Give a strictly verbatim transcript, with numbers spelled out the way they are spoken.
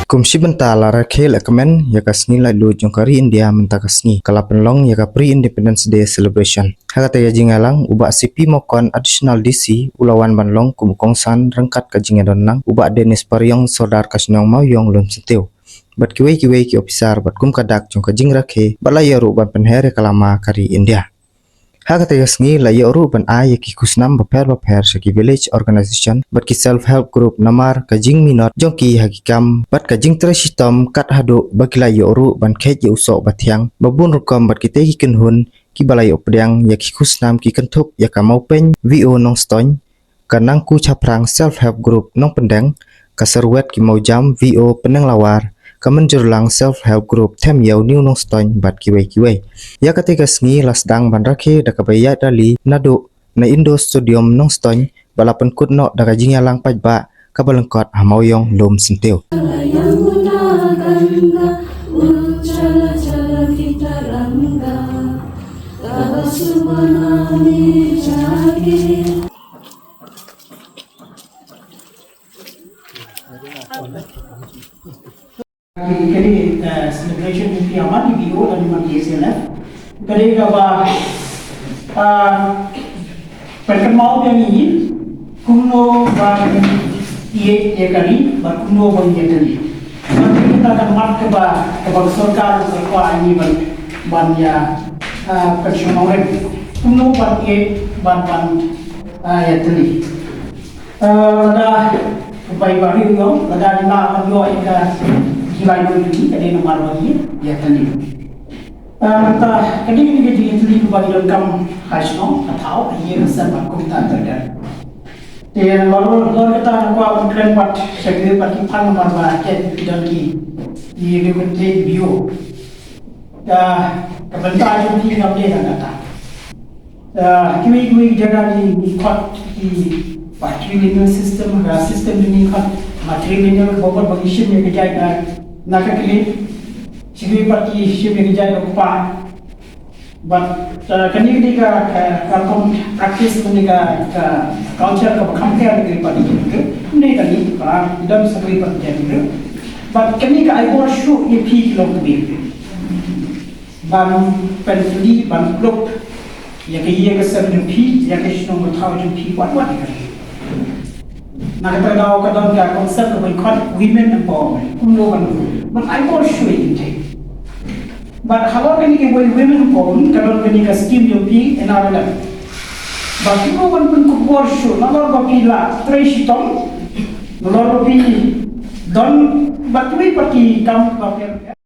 Kum shi bynta la rakhe la kmen ïa ka sngi laitluid jong ka ri India mynta ka sngi, ka la pynlong ïa ka Pre-Independence Day Celebration. Ha kata ka jingïalang, u Bah C P Mawkon, Additional D C, u la wan ban long kum u kongsan ryngkat ka jingïadonlang u Bah Dennis Pariong, Sordar ka shnong Mawiong, Lumsyntiew, bad kiwei kiwei ki ophisar, bad kum ka dak jong ka jingrakhe, bad la ïoh ruh ban pynher ïa ka lama ka ri India. Ha kata ka sngi la ïoh ruh ban ai ïa ki khusnam bapher bapher sha ki village organization bad ki self help group namar ka jingminot jong ki ha ki kam bad ka jingtrei shitom, kat haduh ba ki la ïoh ruh ban kheit ïa u soh bathiang ba bun rukom bad kitei ki kynhun kiba la ïoh pdiang ïa ki khusnam ki kynthup ïa ka Mawpeng V O Nongstoiñ, ka Nangku Chaphrang Self Help Group Nongpyndeng, ka Serwet ki Mawjam V O Pneng Lawar, ka Mynjurlang Self Help Group Themïew New Nongstoiñ bad kiwei kiwei. Ïa katei ka sngi la sdang ban rakhe da kaba ïaid rally naduh na Indo Stadium Nongstoiñ, ba la pynkut noh da ka jingïalang paidbah kaba lyngkot ha Mawiong, Lumsyntiew. Kane, eh, celebration jong ki, amai ki V O lane amai ki S L F, kane kaba, ah, pynkynmaw biang ïa ngi kumno ban ïeit ïa ka ri bad kumno ban ïatylli. Bad kane ka mat kaba, kaba ka sorkar ka kwah ïa ngi ban, ban ïa, ah, pynshong nongrim kumno ban ïeit, ban, ban, ah, ïatylli. Eh, lada u paidbah u ïoh, lada ngi lah ban ïoh ïa ka jinglaitluid jong ngi, ka dei namar ba ngi ïatylli. Eh, mynta ka dei kane ka jingïatylli kaba ngi donkam ha shnong, ha thaw, ha ïing ha sem bad kumta ter ter. Te nalor, nalor kata nga kwah ban kren pat sha kiwei pat ki phang namar ba kat ki don ki, ki, ki, ki, ki, Ka, ka bynta jong ki kam dei tang kata. Ka, kiwei kiwei ki jaka ngi, ngi khot ki patrilineal system, ka system ngi khot matrilineal, kaba bun ba ngi shim ïa ka jait na, na ka kli. Kiwei pat ki shim ïa ka jait na u kpa. But, uh, kane ka dei ka, ka, ka rukom practice, kane ka, ka culture kaba kham pher na kiwei pat ki jait. Kane ka dei ba, ki don sa kiwei pat ki jait. But kane ka ai bor shuh ïa phi ki longkmie. Ban pyntylli, ban pynkup ïa ka ïing ka sem jong phi, ïa ka shnong ka thaw jong phi, wat wat ïa ka ri. Na kata ka daw ka don ka concept kaba ngi khot women empowerment. Kumno ban, ban ai bor shuh ïa ki. Bad halor kane ka women empowerment ka don kane ka scheme jong phi N R L M. Bad kumno ban pynkup bor shuh, nalor ba phi la trei shitom, nalor ba phi don, bad kiwei pat ki kam ba phi